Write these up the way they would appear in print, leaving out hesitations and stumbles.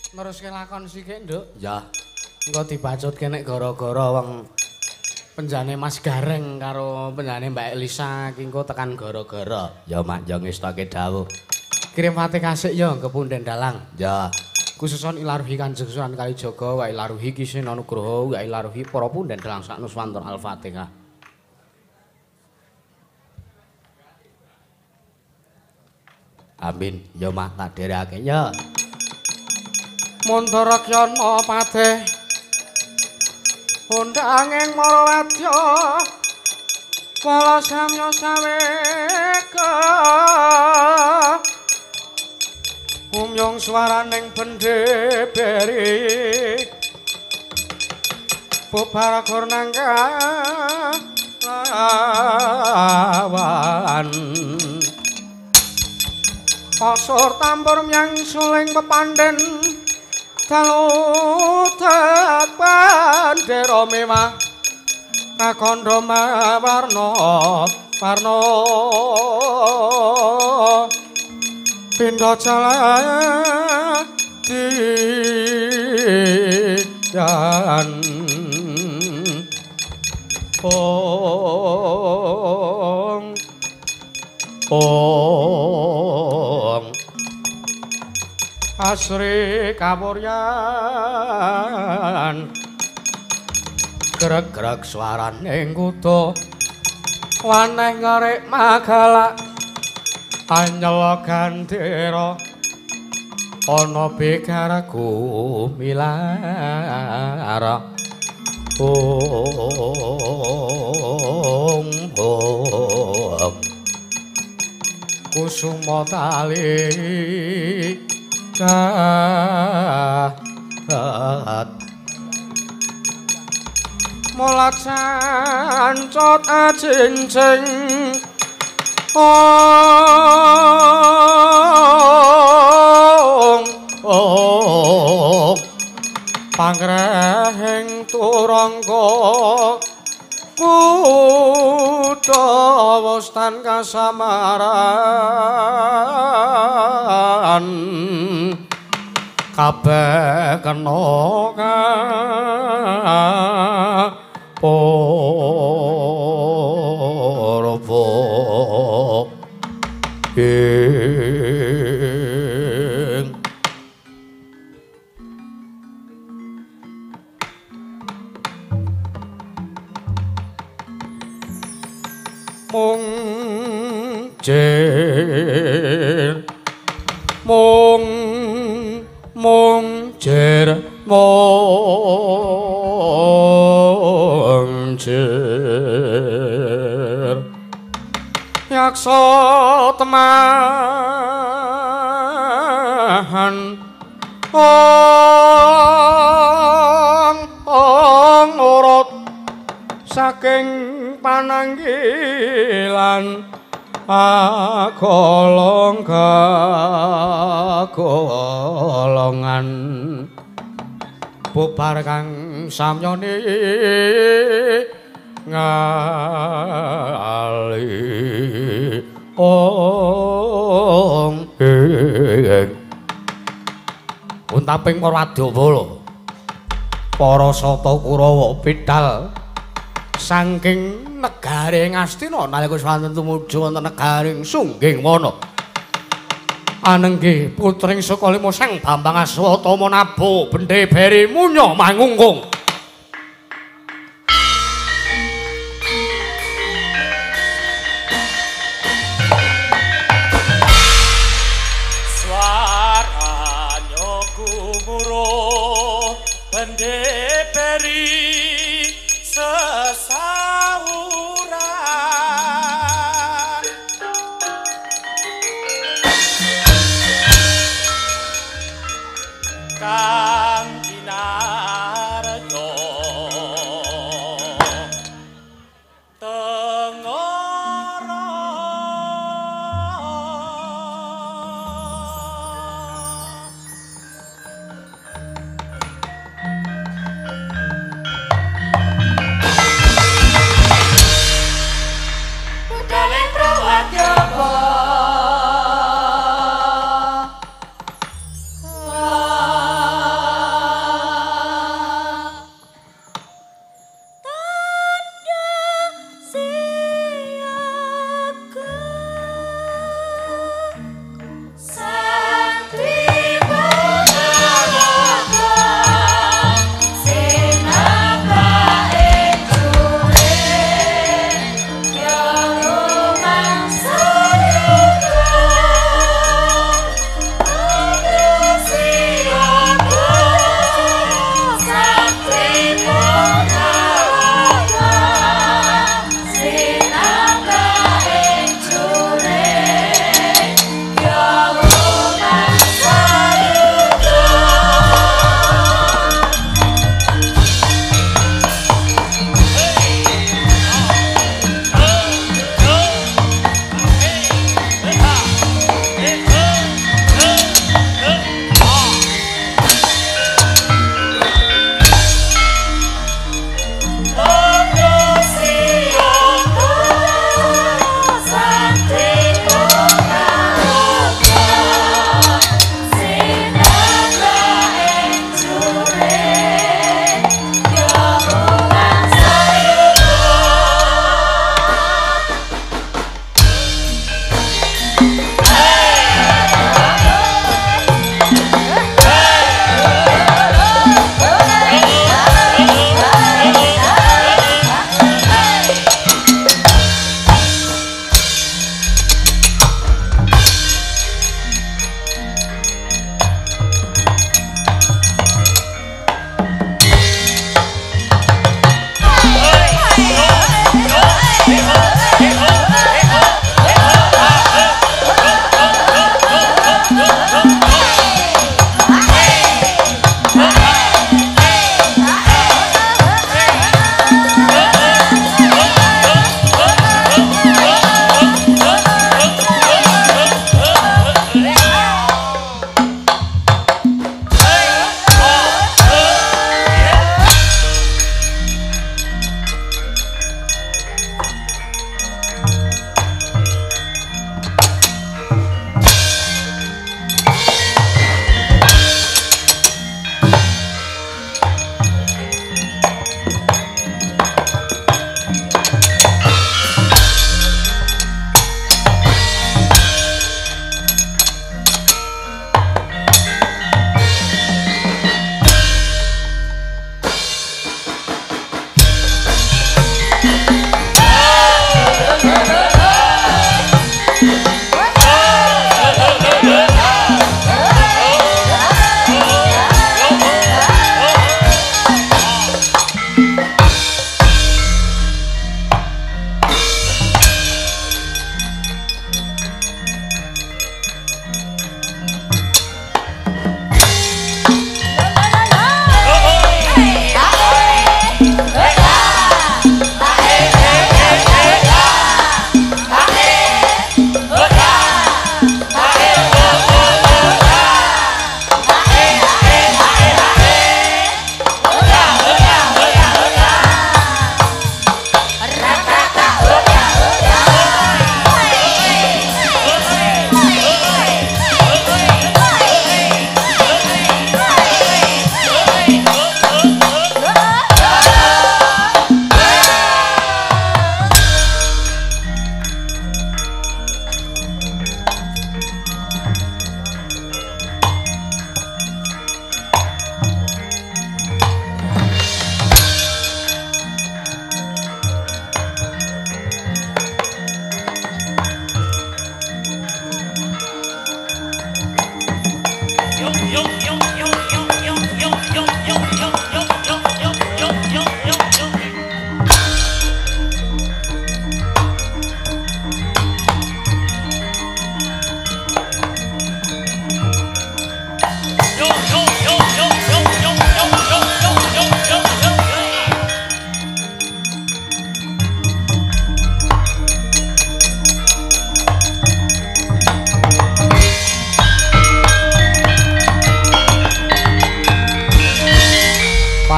Neruske lakon sikik, Nduk. Ya. Engko dibacutke nek gara-gara wong penjane Mas Gareng karo penjane Mbak Elisa iki engko tekan gara-gara. Ya mak yo ngestake dawuh. Kirim Fatihah sik ya ke punden dalang. Ya. Khususon ilaruhi Kanjeng Sunan Kalijaga wa ilaruhi Ki Seno Nugroho wa ilaruhi para punden dalang sak nuswantara. Al-Fatihah. Amin. Ya mak tak dherekake ya. Mantara kyana patih undanging Marawadya kala samya saweka umyong swaraning bendhe beri bubar nangka lawan pasur tambur myang suling pepandhen dalu tet bandera mewah kakandha mawarna warna pindha jaladiyan ong ong asri kawuryan greg-greg swaraning kutha waneh ngerik magalak anyel gandera ana bigar gumilar ong ong kusuma tali cat mulat sancot ajincing ong ong pangrehing turangga kutha wostan kasamaran kabeh kena kapurwa ing mung jer mung mung jer mung jer yaksa temahan ong ong urut saking pananggilan agolong kagolongan bubar kang samyane ngali ong ing untaping para wadyabala para sata Kurawa bidal saking negari Ngastina nalika swanten tumuju wonten negari Sungging Wana. Anenggih putring Sukalima Sang Bambang Aswatama nabuh bendhe beri munya mangungkung. Swaranya gumuruh bendhe beri sesawuran kang kinarya tengara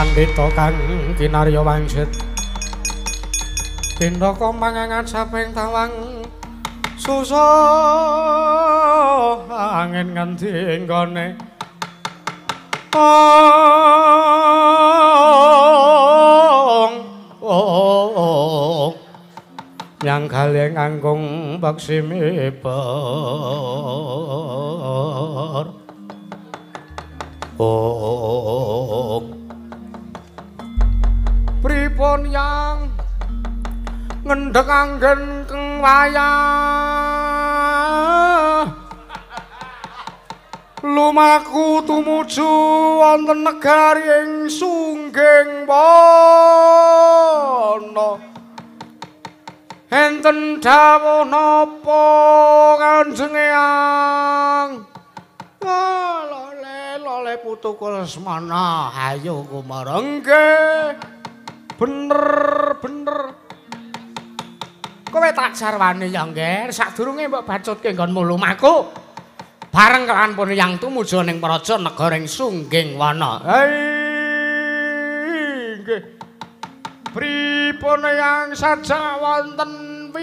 Pandhita kang kinarya wangsit tindaka mangangat saping tawang susah angin ngendi nggone ong nyang galeng angkung baksi miber ong. Pripun yang ngendhek anggen keng wayah lumaku tumuju wonten negari ing Sungging Wana. Enten dawuh napa Kanjeng Eyang? Lole lole putuku Lesmana, ayo kumara. Nggih. Bener bener. Kowe tak sarwane ya, Ngger, sadurunge mbok bacutke nggonmu lumaku. Bareng kelawan pun yang tumuju ning praja negara ing Sungging Wana. Nggih. Pripun yang saja wonten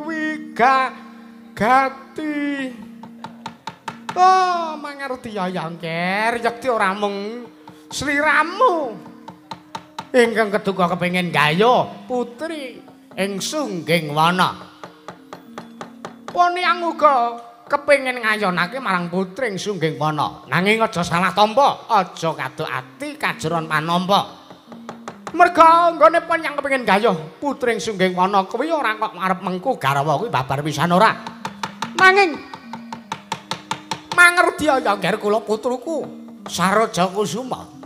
wiga gati. Oh, mangerti ya, Ngger, yekti ora mung sliramu ingkang keduga kepengin gayuh putri ing Sungging Wana. Pun yang uga kepengin ngayonake marang putri ing Sungging Wana. Nanging aja salah tampa, aja kaduk ati kajeron panampa. Merga nggone pun yang kepengin gayuh putri ing Sungging Wana kuwi ora kok arep mengku garwa kuwi babar pisan ora. Nanging mangerti ya ngger kula putruku Saroja Kusuma.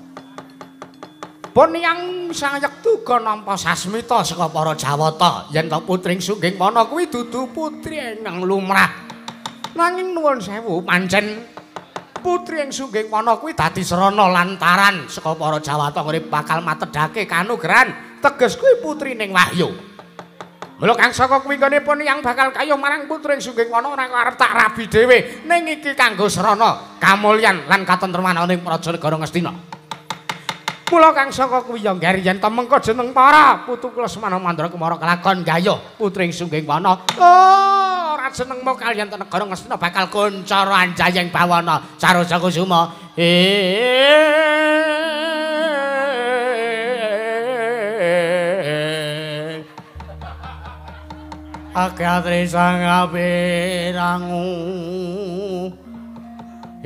Pun yang sayektu uga nampa sasmita saka para Jawata yen to putri ing Sungging Wana kuwi dudu putri ingkang lumrah. Nanging nuwun sewu pancen putri ing Sungging Wana kuwi dadi srana lantaran saka para Jawata ngene bakal matedhake kanugrahan teges kuwi putri ning Wahyu. Mula kang saka kuwi nggone pun yang bakal kayuh marang putri ing Sungging Wana ora arep tak rabi dhewe ning iki kanggo srana kamulyan lan katentreman ana ing praja negara Ngastina. Mula kang saka kuwi ya ngger yen to mengko jeneng para putu Lesmana Mandra Kumara kelakon gayuh putri ing Sungging Wana. Oh, ora jenengmu kaliyan to negara Ngastina bakal kuncara anjayeng bawana Saroja Kusuma. Akatri sang apirangu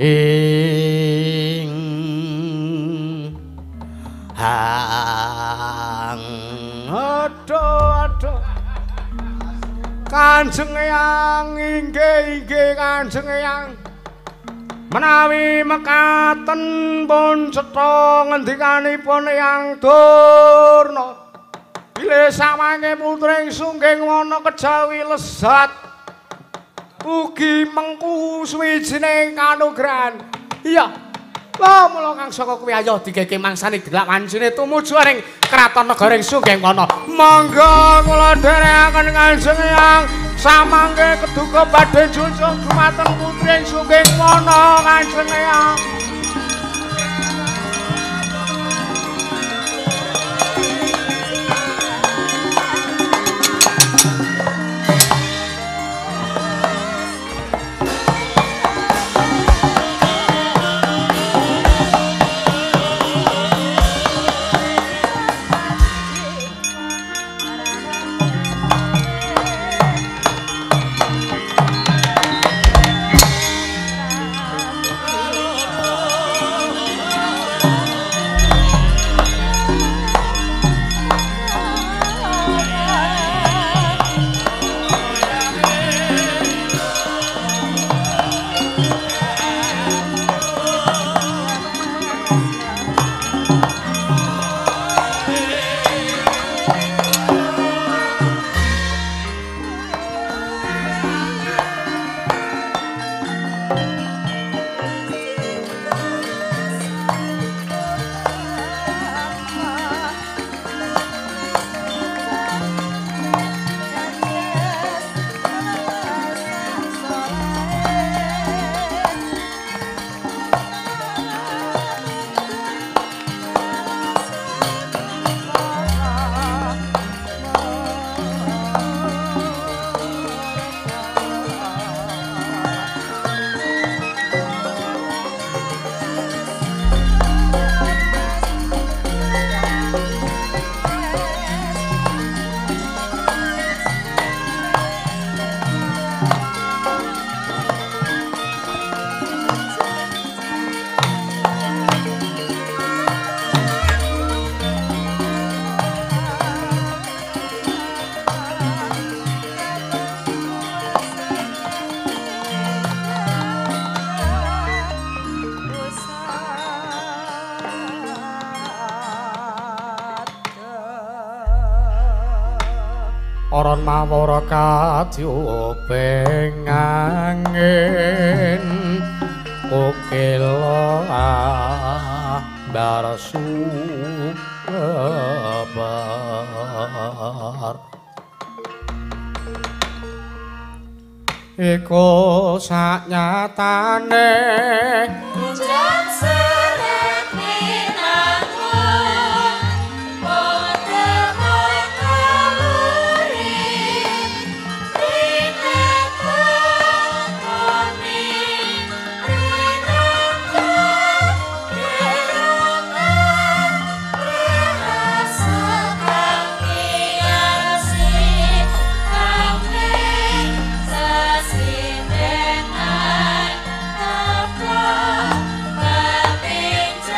ing hang aduh aduh Kanjeng Eyang inggih inggih Kanjeng Eyang menawi mekaten pun cetha ngendikanipun Eyang Durna bilih sawange putri ing Sungging Wana kejawi lesat ugi mengku suwijine kanugrahan. Iya. Wah, mula kang saka kuwi ayo digege mangsane delak wancine tumuju ning kraton negara ing Sungging Wana. Monggo kula dherekaken Kanjeng Eyang samangke keduga badhe junjung dumateng putri ing Sungging Wana Kanjeng Eyang. Aran mawara kadyuping angin kokela ambar sumebar. Iku saknyatane ujan seret winangun padha kaluri rineka koni rineka kerongan rasa kang iyasi kang sesindenan teplo pepincelan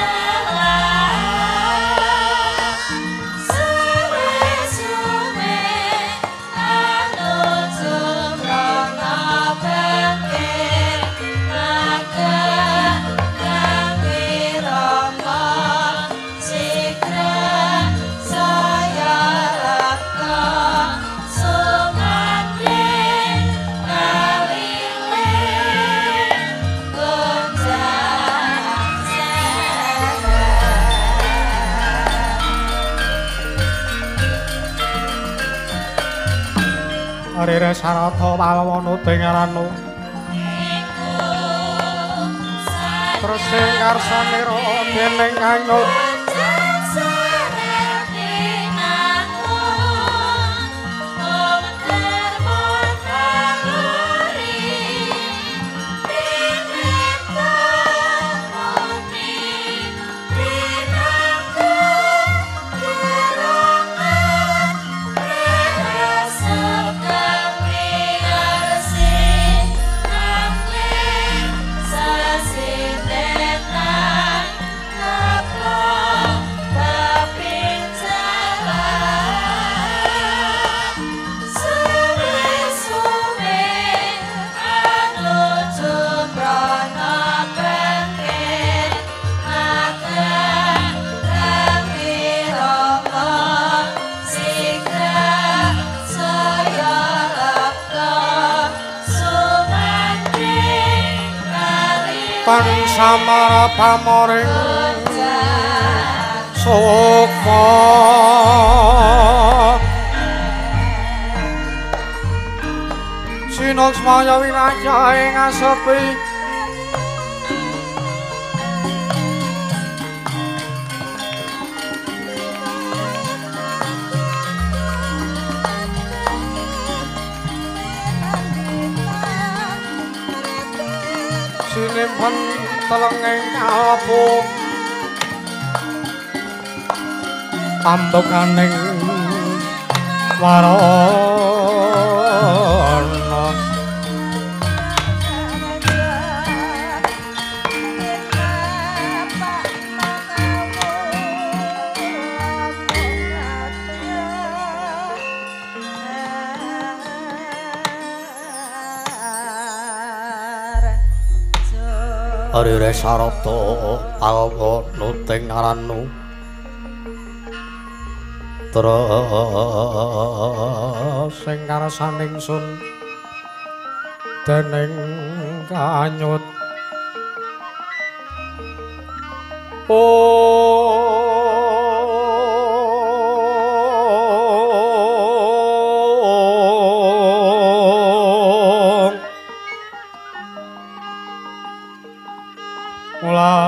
suwe-suwe anuju mrono bangkit magang kang wirama sigra saya lepka sumandhing kaliling gonjang seret. Arire sarata palwana dengaranu Iku terus sing karsanira dening kanyut ujan seret winangun mung derma kaluri rineka muni rinaka kerongan rasa kang wiyarsi nanging sesindenan teplo pepincelan suwe-suwe anuju mrono bangkit magang kang wirama sigra saya lepka sumandhing tan kaliling samara pamoring gonjang sukma sinuksmaya wilayah ing asepi sinimpen telenging kalbu ambukaning warana. Arire sarata palwa nuting aranu terus sing karsaning sun dening kanyut. Ong mulat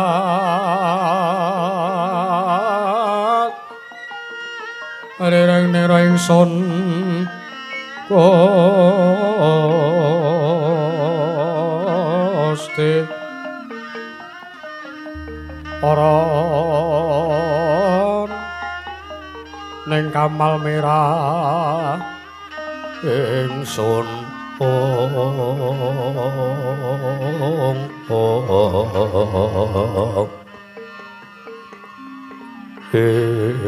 rireng nira ingsun Gusti aran ning kamal mirah ingsun. Ong ong ing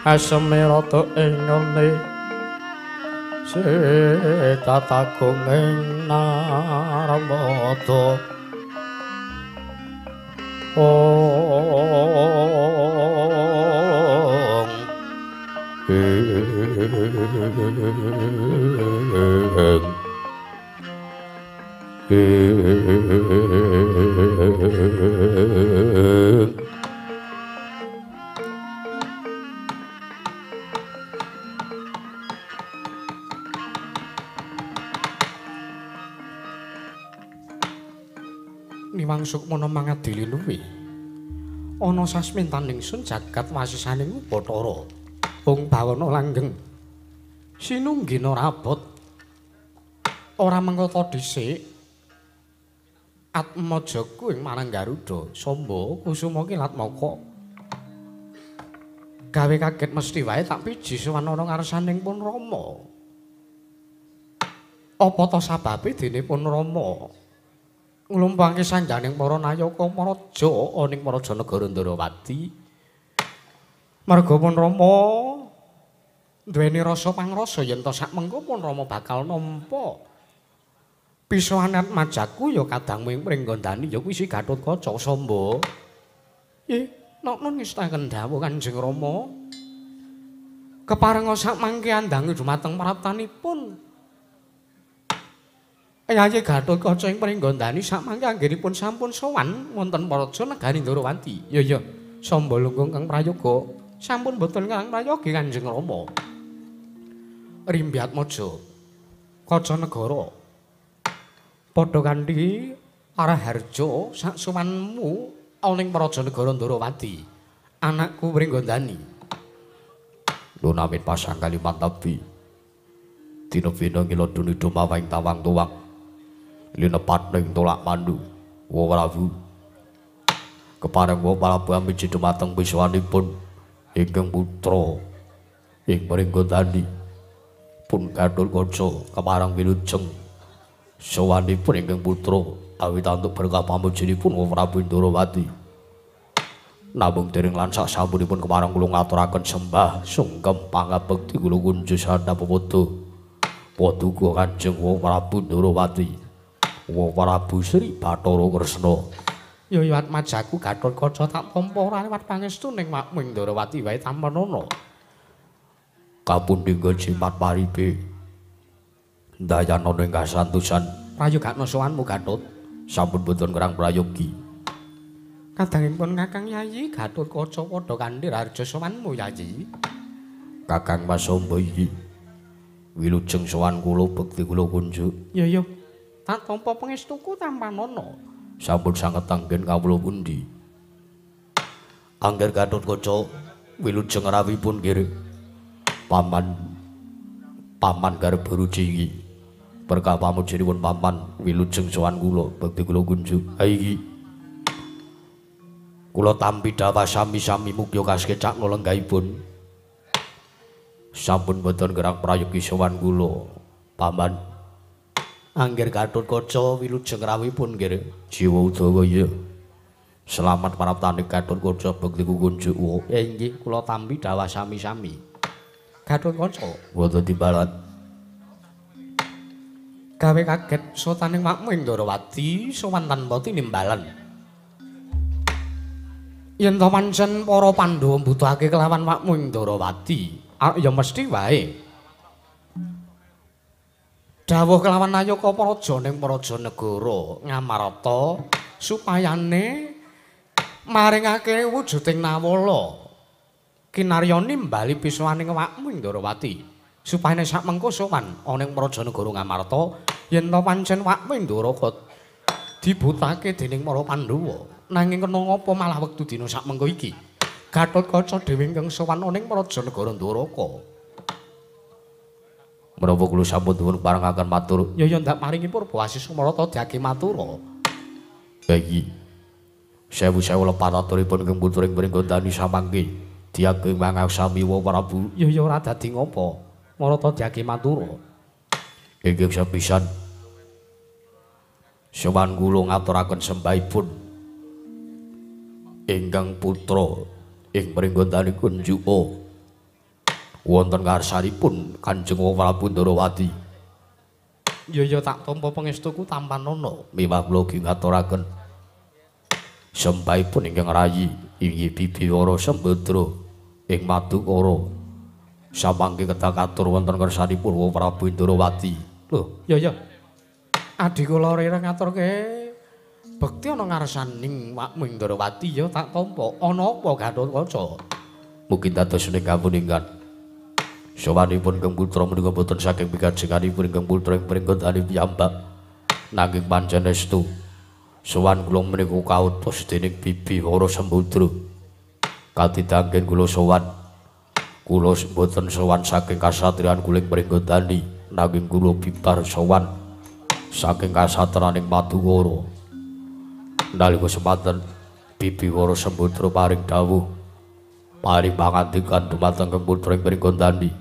aseme rata ing ngene sitatagung ing Narmada. Ong Niwang Sukmana mangadili luwi. Ana sasmintaning sun jagat wasisaning Bathara. Bung bawana langgeng. Sinunggina rabot. Ora mengkata dhisik. Atmajaku ing marang Garuda, Samba Kusuma Kilatmaka. Gawe kaget mesti wae tak piji sowan ana ngarsaning pun Rama. Apa ta sababe dene pun Rama nglumpangke sanjaning para nayaka maraja ana ing Praja Negara Ndrawati? Marga pun Rama duweni rasa pangrasa yen ta sak mengko pun Rama bakal nampa pisohan atmajaku ya kadangmu ing Pringgondani ya kuwi si Gatotkaca Samba. Nokno ngestaken dawuh Kanjeng Rama. Keparenga sak mangke andangi dumateng praptanipun Yayi Gatotkaca ing Pringgondani sak mangke anggenipun sampun sowan wonten Praja Negari Ndrawati. Ya ya, Samba lungguh kang prayoga sampun boten kang prayogi Kanjeng Rama. Rimbyatmaja Kaca Negara padha kanthi Araharja sak sowanmu ana ing Praja Negara Ndrawati. Anakku Pringgondani. Lunamit pasang kalimat tabi. Dina bina ngiloduni dumawang tawang tuwang. Linepat ning tolak mandu. Wa Prabu. Kepareng wa Prabu amiji dumateng piswanipun ingkang putra ing Pringgondani pun Gatotkaca kepareng wilujeng sowanipun ingkang putra awit antuk berkah pamujinipun wa Prabu Ndrawati. Namung dereng lan sak sampunipun kepareng kula ngaturaken sembah sungkem pangabekti kula kunjuk sandhapapada paduka Kanjeng wa Prabu Ndrawati. Wa Prabu Sri Bathara Kresna. Ya ya atmajaku Gatotkaca tak tampa ora liwat pangestu ning makmu ing Ndrawati wae tampanana. Kapundhingga jimat paripe ndayanana ing kasantosan. Prayogakna sowanmu Gatot. Sampun boten kerang prayogi. Kadangipun Kakang Yayi Gatotkaca padha kanthi raharja sowanmu Yayi. Kakang Mas Samba iki wilujeng sowan kula bekti kula kunjuk. Ya ya, tak tampa pangestuku tampanana. Sampun sanget anggen kawula pundi? Angger Gatotkaca wilujeng rawuhipun nggih. Paman paman garba ruci iki. Berkah pamujinipun paman wilujeng sowan kula bekti kula kunjuk. Ha iki kula tampi dawah sami-sami mugi kasekecakna lenggahipun. Sampun boten gerang prayogi sowan kula paman. Angger Gatotkaca wilujeng rawuhipun nggih. Jiwa Udawa iya. Selamat praptane Gatotkaca bekti kunjuk. Inggih kula tampi dawah sami-sami. Gatotkaca wonten timbalan. Gawe kaget sotaning makmu ing Ndrawati sowan tanpa tinimbalan. Yen to pancen para Pandhawa mbutuhake kelawan makmu ing Ndrawati, ya mesti wae. Dawuh kelawan nayaka praja ning praja negara Ngamarta supayane maringake wujuding nawala kinarya nimbali pisowaning awakmu ing Ndrawati supayane sak mengko sowan ana ing praja negara Ngamarta yen to pancen awakmu ing Ndrawaka dibutake dening para Pandhawa. Nanging kena ngapa malah wektu dina sak mengko iki Gatotkaca dhewe ingkang sowan ana ing praja negara Ndrawaka. Menapa kula sampun nuwun parengaken matur? Ya ya ndak paringi purba asis Sumarata diage matura. Ha iki sewu-sewu lepat aturipun ingkang putra ing Pringgondani samangke diage mangaksami wa Prabu. Ya ya ora dadi ngapa. Marata diage matura. Inggih sepisan sowan kula ngaturaken sembahipun ingkang putra ing Pringgondani kunjuka wonten ngarsanipun Kanjeng Prabu Ndrawati. Ya ya tak tampa pangestuku tampanana. Miwah kula ugi ngaturaken sembahipun ingkang rayi inggih Bibi Wara Sembadra ing Madukara. Samangke kedah katur wonten ngersanipun Wa Prabu Indrawati. Lho, ya ya. Adhi kula rireng ngaturke bekti ana ngarsaning wakmu Indrawati ya tak tampa. Ana apa Gathotkaca? Mugi dados ning kawuningan. Sowanipun Kang Putra menika boten saking pikajenganipun Kang Putra ing pringgondani piyambak. Nanging pancen estu sowan kula menika kautus dening Bibi Wara Sembudra. Katidangken kula sowan. Kula boten sowan saking kasatriyan kula ing Pringgondani, nanging kula bibar sowan saking kasatriyaning Madukara. Nalika semanten Bibi Wara Sembudra paring dawuh paring pangandikan dumateng Kang Putra ing Pringgondani.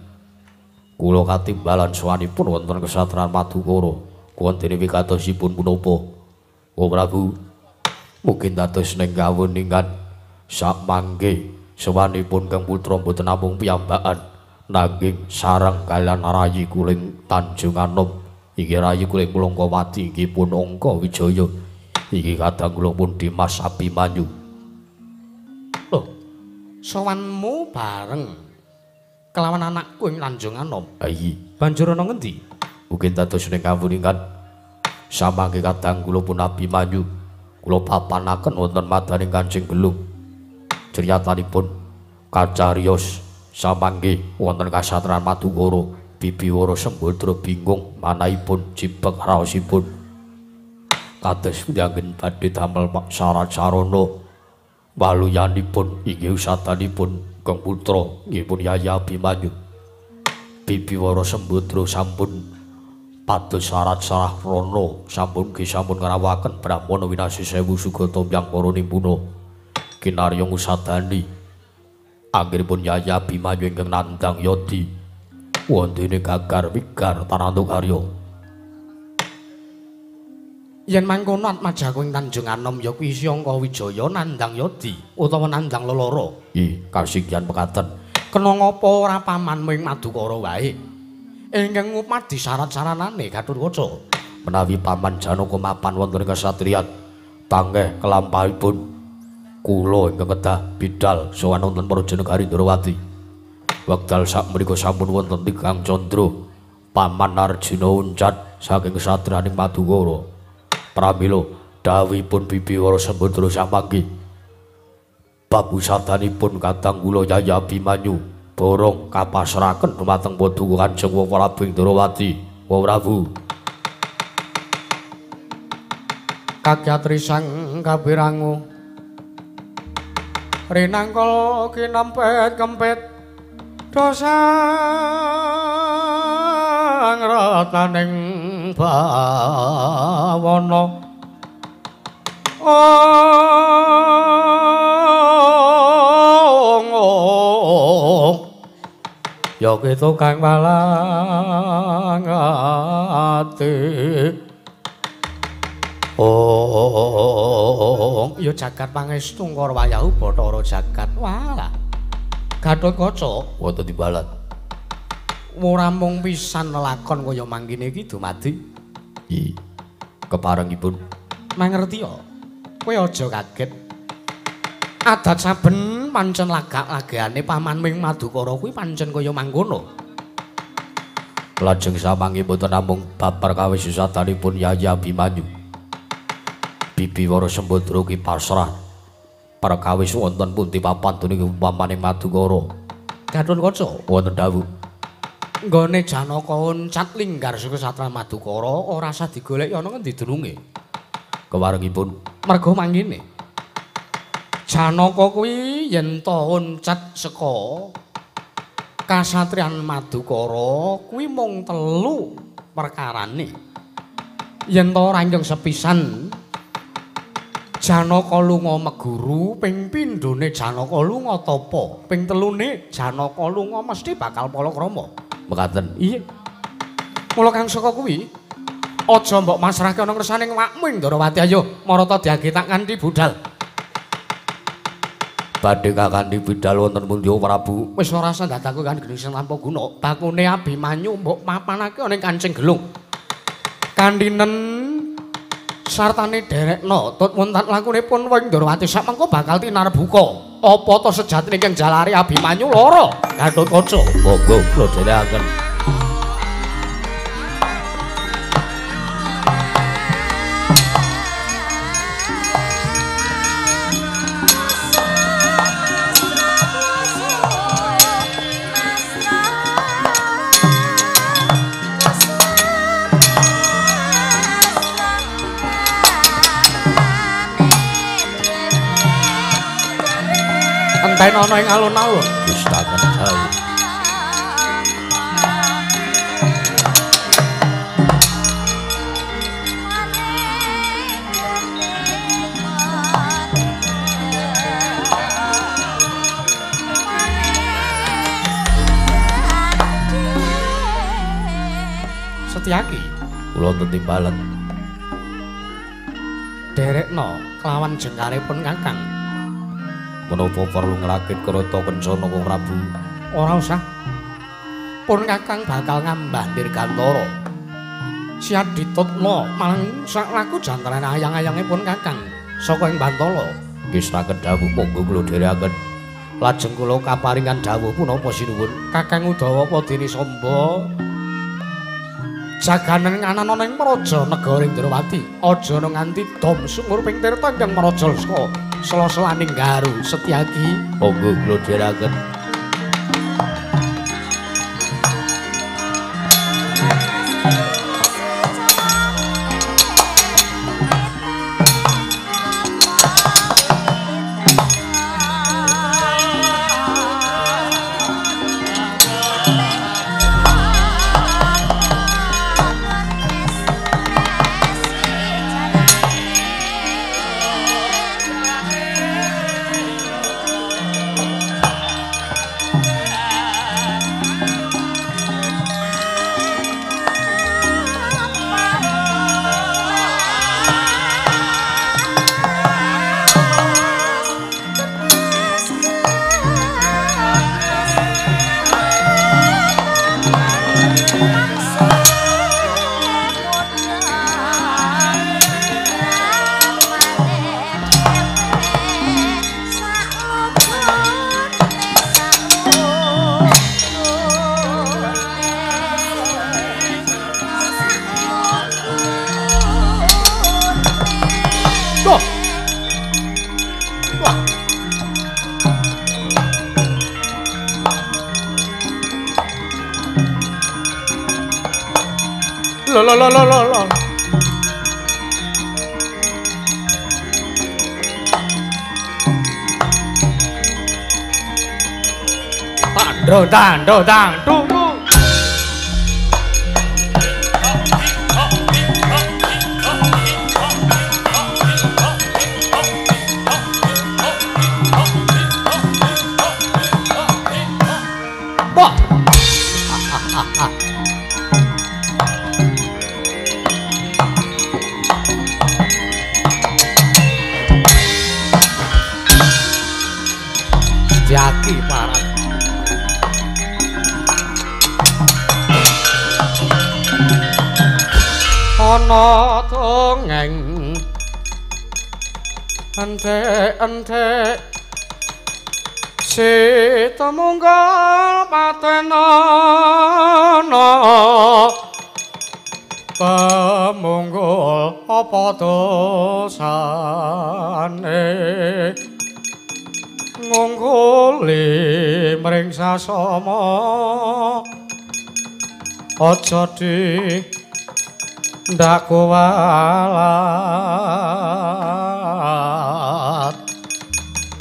Kula katimbalan sowanipun wonten kasatriyan Madukara. Wontene wigatosipun punapa? Oh Prabu, mungkin dados ning kawuningan sakmangke sowanipun Kang Putra mboten namung piyambakan nanging sareng kaliyan rayi kuling Tanjung Anom iki rayi kuling Mlangkawati inggih pun Angka Wijaya iki kadang kula pun Dimas Abimanyu. Lho, sowanmu bareng kelawan anakku ing Tanjung Anom. Ha iya, banjur ana ngendi? Mungkin dados ning kawuningan samangke kadang kula pun Abimanyu kula papanaken wonten madaning Kancing Gelung. Criyatanipun kacariyos samangke wonten kasatriyan Madukara Bibi Wara Sembadra bingung manahipun jibeg raosipun kados anggen badhe damel syarat sarana waluyanipun inggih usadanipun Kang Putra nggih pun Yayi Abimanyu. Bibi Wara Sembadra sampun pados syarat sarana sampun nggih sampun ngrawaken Brahmana winasi sewu sugata hyang para nimpuna kinarya ngusadani anggenipun Yayi Abimanyu ingkang nandhang yadi wontene gagar wigar tanantuk karya. Yen mangkono atmajaku ing Tanjung Anom ya kuwi isih Angka Wijaya nandhang yadi utawa nandhang lelara. Ih, kasigyan mekaten. Kena ngapa ora pamanmu ing Madukara wae? Ingkang ngupadi syarat-saranane Gathotkaca. Menawi paman Janaka mapan wonten ing kasatriyan tangeh kelampahipun kula ingkang kedah bidal sowan wonten Praja Negari Ndrawati. Wekdal sakmenika sampun wonten tigang candra paman Arjuna uncat saking kasatriyaning Madukara. Pramila dawuhipun Bibi Wara Sembadra samangke bab usadanipun kadang kula Yayi Abimanyu borong kapasraken dumateng Paduka Kanjeng Prabu Ndrawati. Wa Prabu kakyatri sang kapirangu rinangkala kinempet kempit dosang rataning bawana. Ong ya ki tukang walang ati. Oh, ya jagat pangestu ngkara wayahu Bathara jagat. Walah. Gathotkaca wonten timbalan. Ora mung pisan lelakon kaya mangkene iki dumadi. I keparengipun mangerti ya. Kowe aja kaget. Adat saben pancen lagak-lagane pamanmu ing Madukara kuwi pancen kaya mangkono. Lajeng samangke mboten namung bab perkawis sadanipun Yayi Abimanyu. Bibi Wara Sembadra ki pasrah perkawis wonten pundi papan dening pamaning Madukara. Gathotkaca wonten dawuh. Nggone Janaka uncat linggar saka satra Madukara ora usah digoleki ana ngendi dununge. Kewarengipun merga mangkene. Janaka kuwi yen ta uncat saka kasatriyan Madukara kuwi mung telu perkarane. Yen ta ora ranjeng sepisan Janaka lunga meguru, ping pindhone Janaka lunga tapa, ping telune Janaka lunga mesti bakal palakrama. Mekaten. Iya. Mula kang saka kuwi aja mbok masrahke ana ngersane awakmu ing Ndrawati. Ayo marata diagetak kanthi budal. Badhe kakanthi budal wonten pundi Prabu? Wis ora usah ndadaku kan gendhing sing tanpa guna. Bakune Abimanyu mbok papanake ana ing Kancing Gelung. Kandhinen Sartane derekna tut wonten lakunipun wing Ndorowati samengko bakal tinarbuka. Apa ta sejatine ingkang jalari Abimanyu lara Gatotkaca? Monggo kula dherekaken. Enten ana ing alun-alun. Gustaken dawuh. Setyaki, kula wonten timbalan. Derekna kelawan jengkaripun Kakang. Menapa perlu ngrakit kereta kencana Kang Prabu? Ora usah. Pun Kakang bakal ngambah dirgantara. Siap ditutna malang sak laku jantrane ayang-ayangipun Kakang saka ing Bantala. Nggih sraken dawuh, monggo kula dherekaken. Lajeng kula kaparingan dawuh punapa sinuwun? Kakang Udawa Padini Samba jaganen nganan ana ing Praja Negara Indrawati. Aja nganti dom sumur ping tirta ingkang mraja saka sela-selaning garu. Setyaki, monggo kula dherekaken. Lo. Tandro tando tang tu tu. Wah. Jaki parah. Ana dongeng entek-entek si temunggal patenana temunggul apa dosane ngungguli mring sasama aja di ndak kuwalat.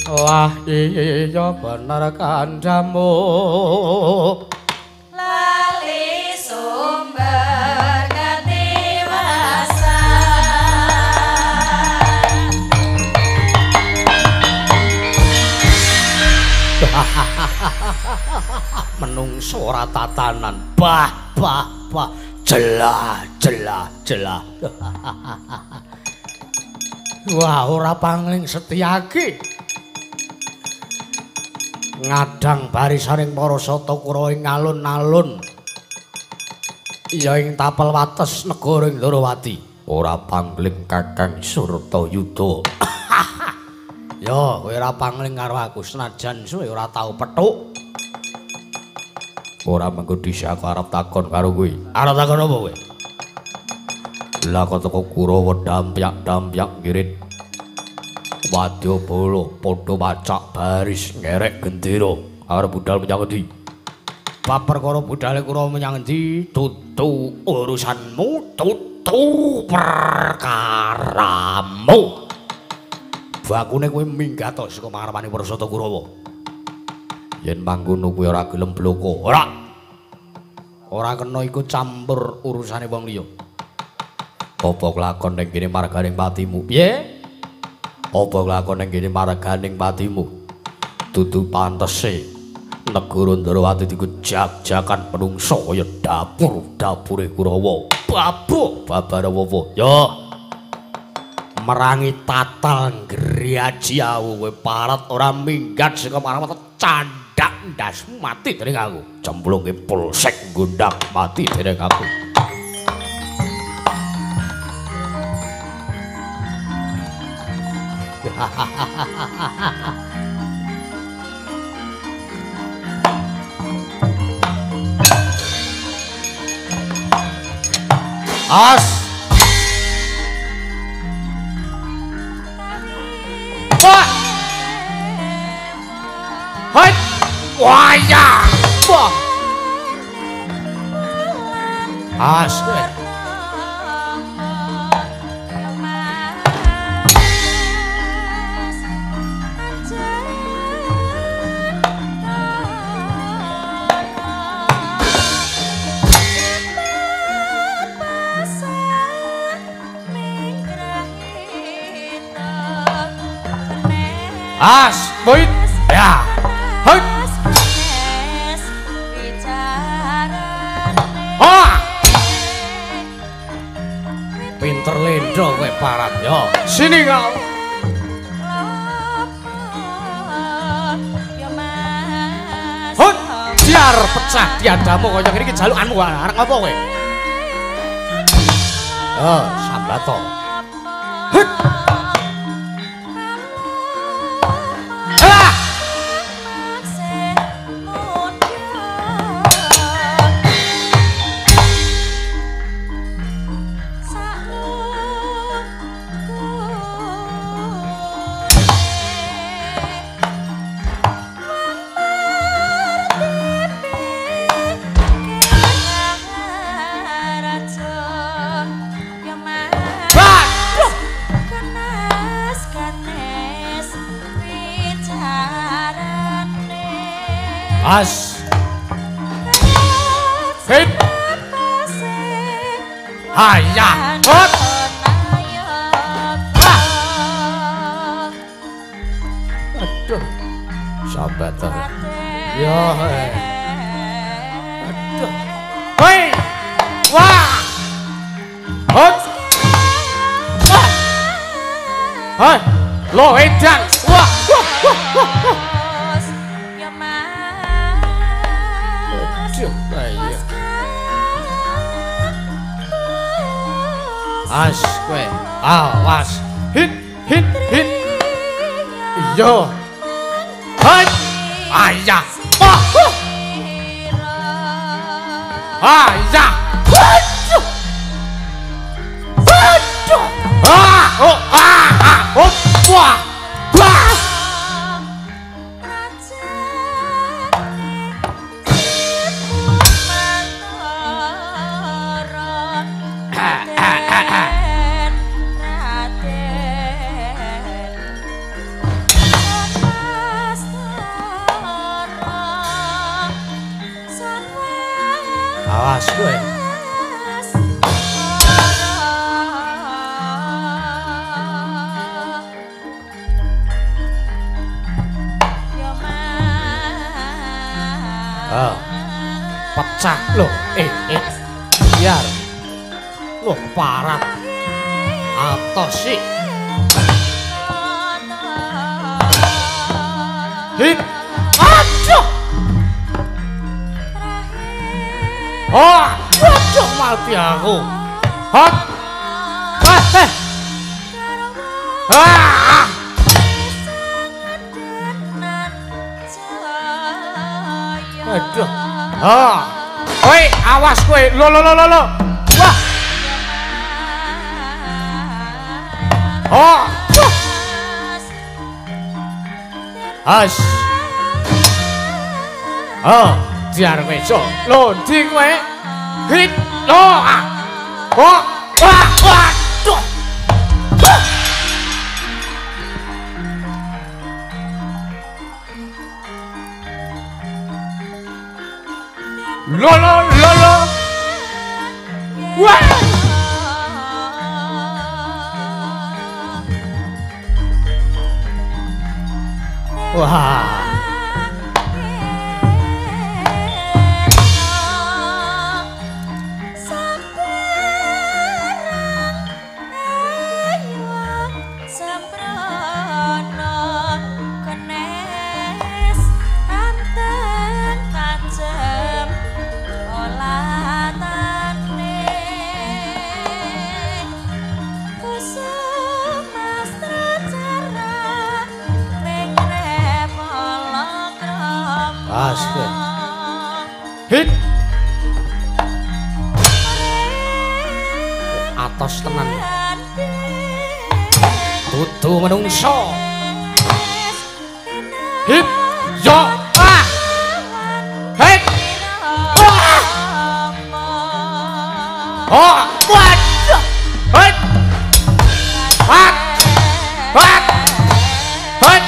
Lah iya bener kandhamu lali sumber katiwasan. Menungso ora tatanan. Bah bah bah jelah jelah jelah. Wah ora pangling Setyaki ngadang barisaning para sata Kurawa ing alun-alun ya ing tapel wates negara Ndrawati. Ora pangling Kakang Surtayuda. Yo, kowe ora pangling karo aku senajan suwe ora tau petuk. Ora mengko dhisik aku arep takon karo kowe. Arep takon apa kowe? Lah kok teko Kurawa dampyak-dampyak ngirit. Wadyabala padha pacak baris ngerek gendera. Arep budal menyang endi? Bab perkara budale Kurawa menyang endi? Dudu urusanmu, dudu perkaramu. Bakune kowe minggat to saka mangarepane Prasata Kurawa. Yen mangkono kowe ora gelem bloko. Ora. Ora kena iku campur urusane wong liya. Apa kelakon ning kene marganing patimu? Piye? Apa kelakon ning kene marganing patimu? Dudu pantese negara Ndrawati iku jak-jakan menungsa kaya dapur-dapure Kurawa. Babu, babar apa? Yo. Merangi tatal ngriaji aku kowe parat ora minggat saka marang candhak ndasmu mati dening aku. Cemplungke polsek gondang mati dening aku. As. Wah. Hoi. Wah ya. Wah. As. As, boit, ya, hoi, ah, pinter lendro kowe parat yo, sini kau. Hoi, biar pecah tiadamu kaya ngene iki jalukanmu arep ngopo kowe? Oh, sambato. Hut. As. Hit. Hayya. Hot. Aduh. Sambat to. Ya. Aduh. Hoi. Wah. Hot. Wah. Hoi. Lo edan. Wah. Wah. Wah. Wah. As kowe. Awas. Hit hit hit. Iya. Hai. Ayah. Wah. Ayah. Aduh. Aduh. Ah, oh, ah, ah, oh, wah. Wah. Awas kowe. Ah. Pecah loh. Biar. Loh parah. Atos sih. Hit. Aduh. Oh, aduh mati aku. Hot. Ah! Aduh. Ah. Oi, awas kowe. Lo lo lo lo lo. Wah. Oh. As. Oh, diar mejo. Lho, ndi kowe? Hit. Lo. Ah. Oh. Wah, waduh. Lo lo lo lo. Wah. Wah. Hit. Atos tenan. Dudu menungso. Hit. Yo. Ah. Hit. Ah. Oh. Waduh. Hit. Hat. Hat. Hit.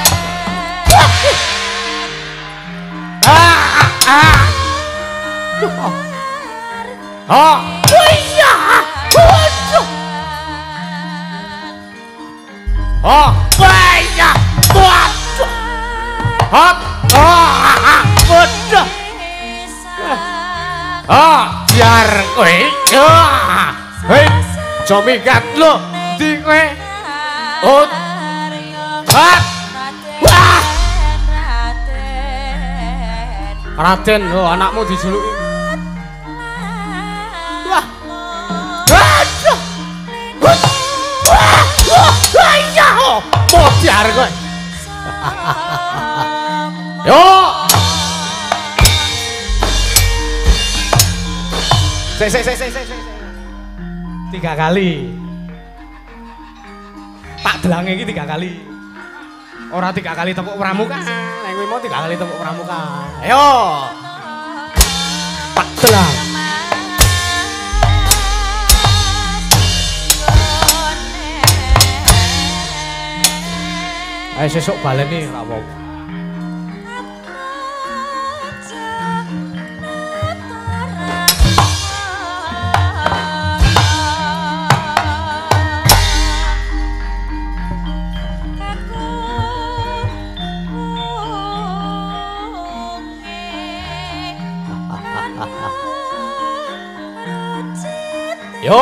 Ah. Ah. Oh, iya. Waduh. Oh, iya. Waduh. Hop. Oh, waduh. Oh, biar kowe. Hei, aja minggat lho. Ndi kowe? Oh. Hop. Wah. Raden, lho anakmu dijuluki. Wah. Aduh. Wah. Wah, iya. Modiar kowe. Yo. Sik sik sik sik sik. 3 kali. Tak delange iki 3 kali. Ora 3 kali tepuk pramuka. Nek kuwi mau 3 kali tepuk pramuka. Ayo. Tak delang. Ayo sesuk baleni ora apa-apa. Yo.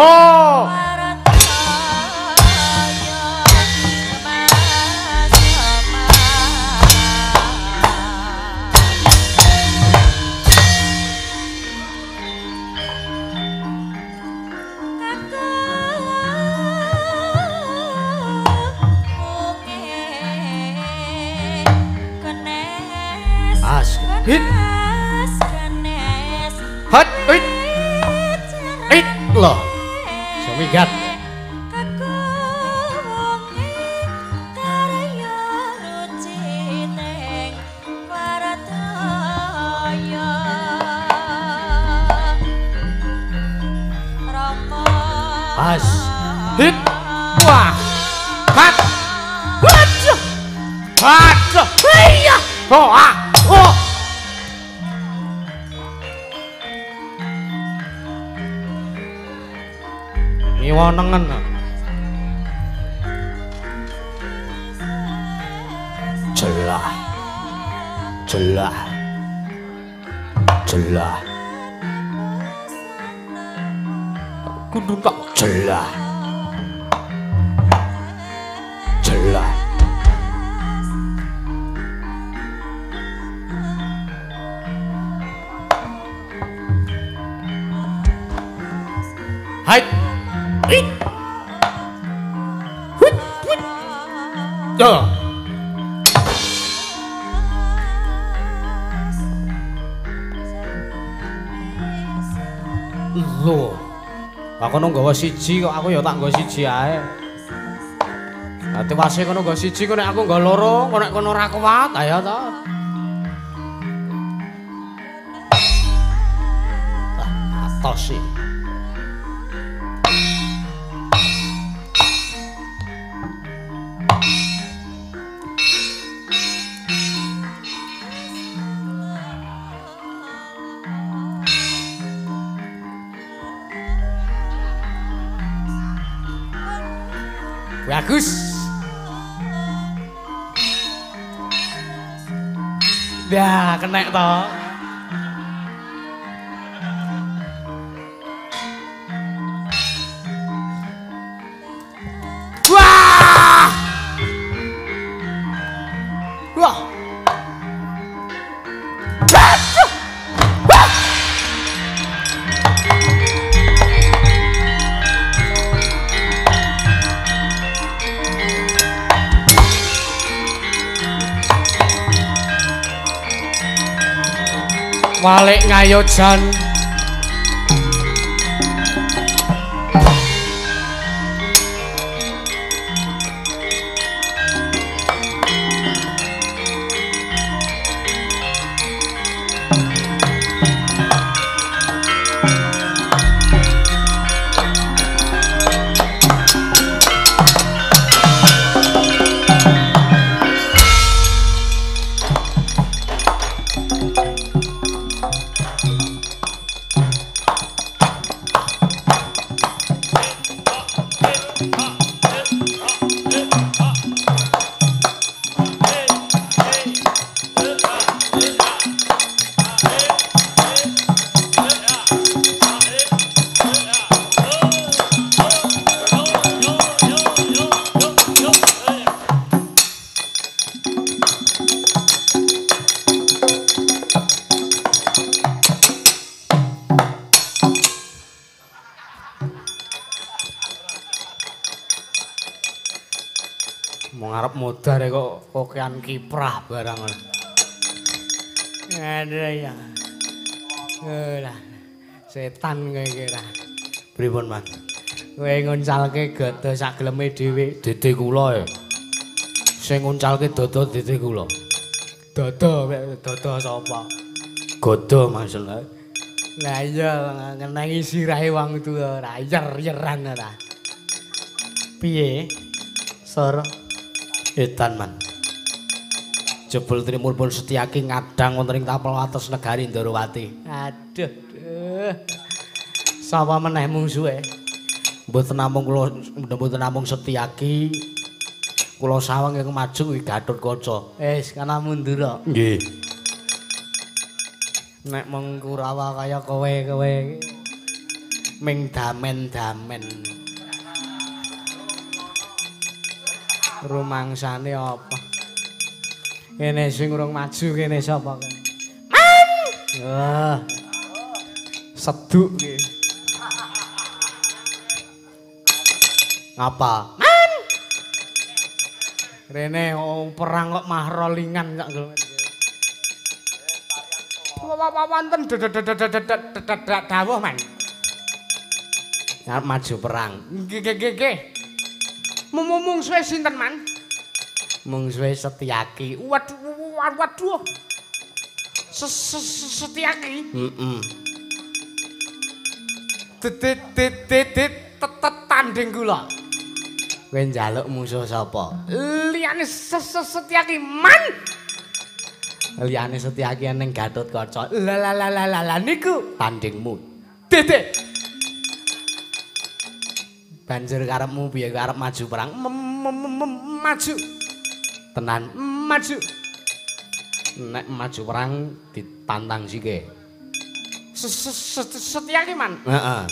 As hit. Hat hit. Hit loh. Sumigat. As hit. Wah. Hat. Waduh. Waduh. Iya. Oh ah. Oh. Ngiwo nengen. Jelah. Jelah. Jelah. Kundung tak jelah. Jelah. Hai. Hit. Hut, hut. Yo. Lho. Aku kono nggawa siji kok aku ya tak nggawa siji ae. Lah tiwase kono nggawa siji kok nek aku nggawa loro, kok nek kono ora kuat, ayo to. Ah, atos sih. Bagus. Ya, kenek to. Wah! Wah. Wah! Walik ngayojan. Modar kok kokean kiprah barang. Ada ya. Lah, setan kowe iki ra. Pripun, Mas? Kowe nguncalke gada sak geleme dhewe, dede kula ya. Sing nguncalke dada dede kula. Dada, dada sapa? Gada Mas. Lah iya ngenengi sirahe wong tuwa ora yer-yeran ora. Piye? Sor. Edan man. Jebul Trimul pun Setyaki ngadang wonten ing tapel wates negari Ndorowati. Aduh, duh. Sapa meneh mungsuhe? Mboten namung kula, mboten namung Setyaki. Kula sawang ing maju kuwi Gatotkaca. Wis kana mundur kok. Nggih. Nek mung Kurawa kaya kowe-kowe ming damen-damen. Rumangsane apa? Kene sing urung maju kene sapa kene? Man! Wah. Seduk iki. Ngapa? Man! Rene oh, perang kok mahrolingan kok. Wonten dawuh, Man. Arep maju perang. Nggih nggih nggih. Mungsuhe sinten, Man? Mungsuhe Setyaki. Waduh, waduh. Setyaki. Heeh. Tanding kula. Kowe njaluk musuh sapa? Liyane Setyaki, Man. Liyane Setyaki ning Gatotkaca. La la la la la niku tandingmu. Dede. Banjur karepmu piye arep maju perang? Maju. Tenan maju. Nek maju perang ditantang sike. Setyaki, Man. Heeh.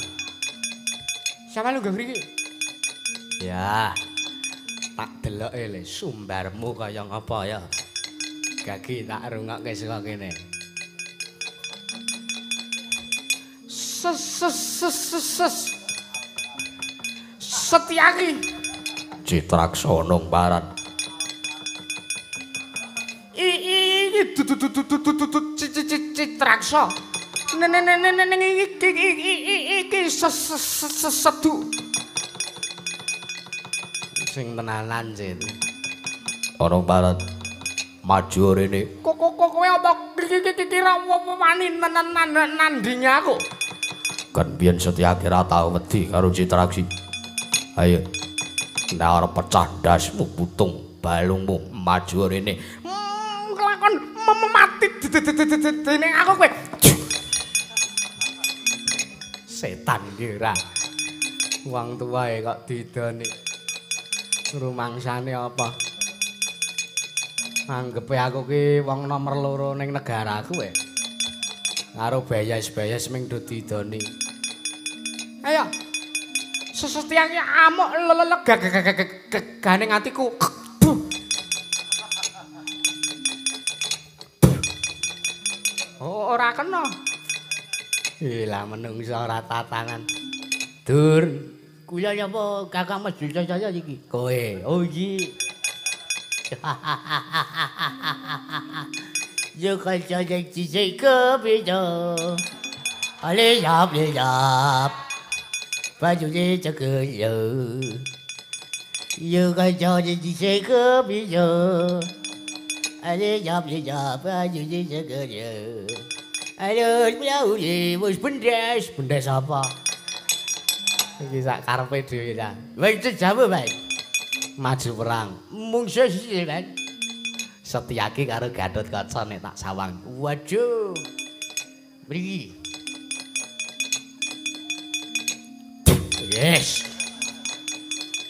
Siapa lu mriki? Ya. Tak deloke le sumbarmu kaya ngapa ya. Gagi tak rungokke saka kene. Setyaki. Citraksana barat. Citraksa. Ning iki sedu. Sing tenanan, Cit. Ana Barat maju rene. Kok kowe apa kira wani nandingi aku? Kan biyen Setyaki ra tau wedi karo Citraksi. Ayo. Nek arep pecah ndasmu putung balungmu maju rene. Kelakon mati dene aku kowe. Setan iki ora. Wong tuwae kok didoni. Rumangsane apa? Anggepe aku ki wong nomor loro ning negaraku e. Karo bayas-bayas ming do didoni. Ayo. Sesetyake amuk leleg gagane atiku. Oh, ora kena. Lah menungso ora tatanan. Dur, kula napa Kakang Mas Jaya iki? Kowe. Oh iki. Yo kanca jek kepijo. Ale yap yap. Baju je cek yo. Yo kanca jek kepijo. Ale yap yap baju je cek yo. Ayo blau wis bendes, bendes apa? Iki sak karepe dhewe ta. Wis jawa bae. Maju perang. Mungsuh siji, Mas. Setyaki karo Gatotkaca nek tak sawang. Waduh. Mriki. Yes.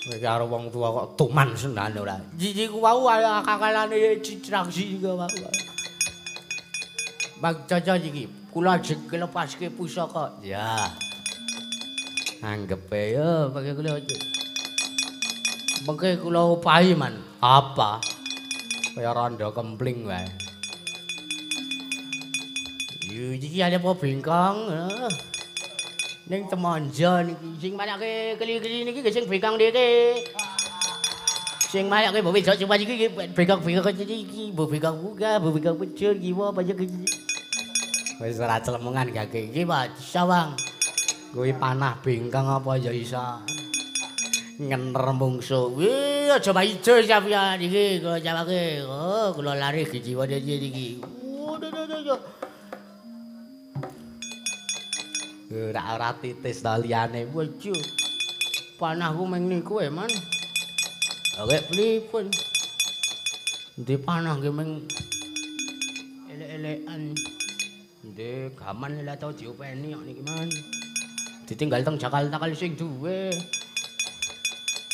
Kowe karo wong tuwa kok tuman senane ora. Iki ku wau kakalane Citraksi iku wau. Bang Caca iki, kula ajeng lepaske pusaka. Ya. Anggepe yo pakai kula. Mengke kula upahi man. Apa? Kaya rondo kempling wae. Yo iki ana apa bengkong? Ning temonjo niki sing marake keli-keli niki sing bengkong niki. Sing marake mbok wedok cuma iki bengkong-bengkong iki, mbok bengkong buka, mbok bengkong pecul kiwa banyak iki. Wis ora celemongan gage iki, Pak. Sawang. Kuwi panah bengkong apa ya iso ngener mungsuh. Wih, aja maijo sampeyan iki kula jawake. Oh, kula lari jiwane iki. Waduh. Ora titis ta liyane. Waduh. Panahku ming niku e, Man. Oke, pripun? Endi panah nggih ming elek-elekan. Endi gaman lha tau diopeni kok niki, Man. Ditinggal teng Jakarta kali sing duwe.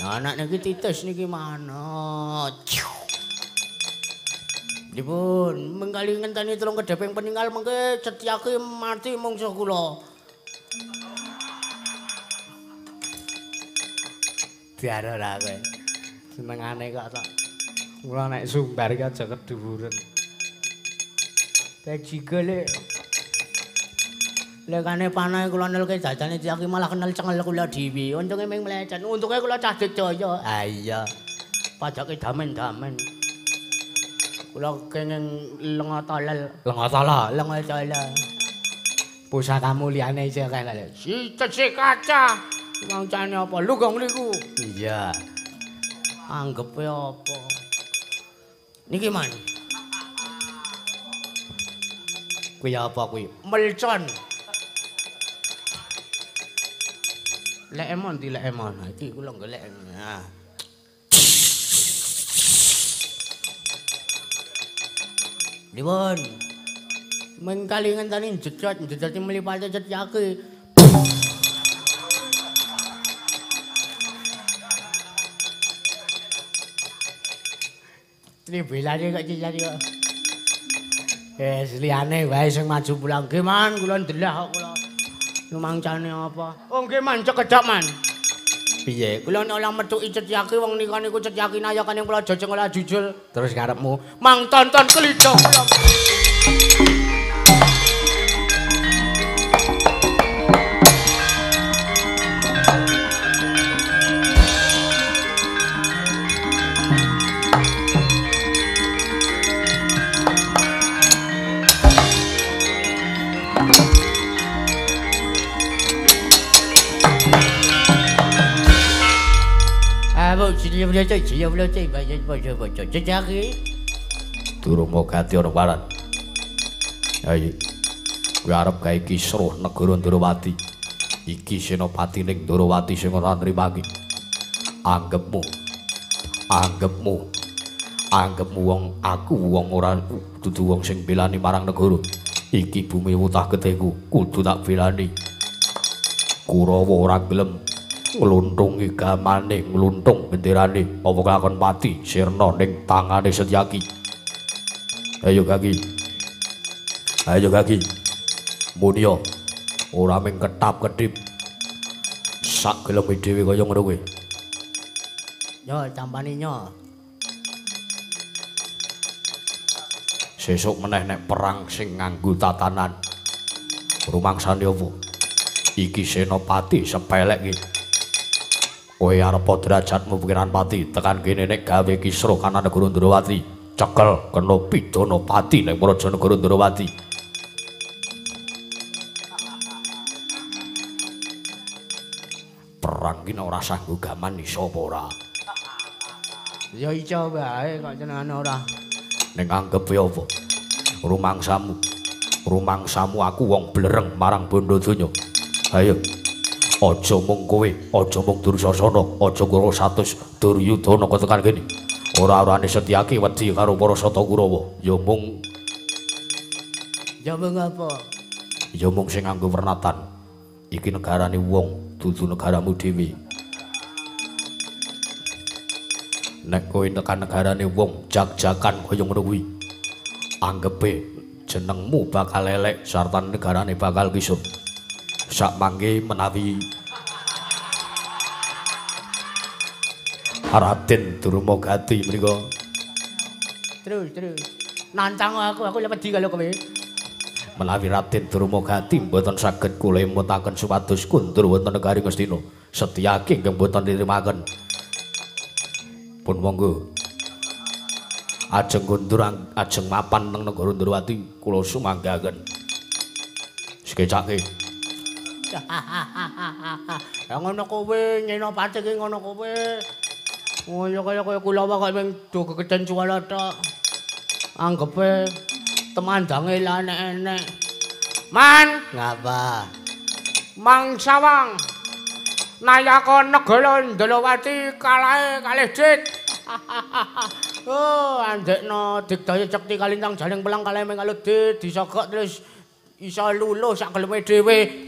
Nah, anak niki titis niki mana? Dipun mengkali ngenteni telung kedheping peninggal mengke Setyaki mati mungsuh kula. Diare ora kowe. Senengane kok tok. Kula nek sumbar iki aja kedhuwuren. Bejige lek. Lekane panah kula nelke jajane Setyaki malah kenal cengel kula dhewe. Untunge ming mlecet. Untunge kula cah Jaya. Ah iya. Pajake damen-damen. Kula kenging lenga tolel. Lenga tala, lenga tala. Pusakamu liyane isih akeh lho. Si cecek kaca. Mancane apa? Lugong niku. Iya. Anggepe apa? Niki man. Kuwi apa kuwi? Melcon. Lek emon di lek emon. Iki kula golek. Nah. Dipun. Mengkali ngenteni jejot, jejot mlipate Setyaki. Tribelane kok cicane kok. Wis liyane wae sing maju pulang. Nggih, Man, kula ndelah kok kula. Lumancane apa? Oh nggih, Man, cekedhak, Man. Piye? Kula nek ora metuki Setyaki wong nika niku Setyaki nayakane kula jojong ora jujul. Terus karepmu mang tonton klidho kula. Durma Gati ana waran. Ayo. Kowe arep gawe kisruh negara Ndrawati. Iki senopati ning Ndrawati sing ora nrimake. Anggepmu. Anggepmu. Anggepmu wong aku wong ora dudu wong sing belani marang negara. Iki bumi wutah getihku kudu tak belani. Kurawa ora gelem ngluntungi gamane, ngluntung benderane, apa kelakon pati sirna ning tangane Setyaki. Ayo Gaki. Ayo Gaki. Munio ora mung ketap-ketip. Sak geleme dhewe kaya ngono kuwi. Yo tampani nyo. Sesuk meneh nek perang sing nganggo tatanan. Rumangsane apa? Iki senopati sepelek iki. Kowe arep derajatmu pikiran pati tekan kene nek gawe kisruh kana negara Ndrawati. Cekel kena pidana pati ning praja negara Ndrawati. Perang ki nek ora sanggo gaman iso apa ora? Ya iso wae kok jenengane ora. Ning anggepe apa? Rumangsamu. Rumangsamu aku wong blereng marang bondo donya. Ayo. Aja mung kowe, aja mung Dursasana, aja karo 100 Duryudana kok tekan kene. Ora-orane Setyaki wedi karo para Sata Kurawa. Ya mung apa? Ya mung sing nganggo wernatan. Iki negarane wong, dudu negaramu dhewe. Nek kowe tekan negarane wong jak-jakan kaya ngono kuwi, anggepe jenengmu bakal elek sarta negarane bakal kisut. Sak mangke menawi Raden Durma Gati menika terus nantang aku wedi karo kowe. Menawi Raden Durma Gati mboten saged kula emutaken supados kundur wonten negari Ngastina, Setyaki ingkang mboten nrimaken. Pun monggo. Ajeng kundur ajeng mapan teng negara Ndrawati kula sumanggaken. Sekecake. Ya ngono kowe, Senopati ki ngono kowe. Ngono kaya kaya kulawa kok mung do gegeden suwala tok. Anggepe temandange lah enek-enek. Man, ngapa? Mang Sawang. Nayaka negara Ndrawati kalahe kalih dit. Oh, andekno digdaya cekti kalintang jaling pelang kalih ming kalih dit disogok terus iso luluh sak geleme dhewe.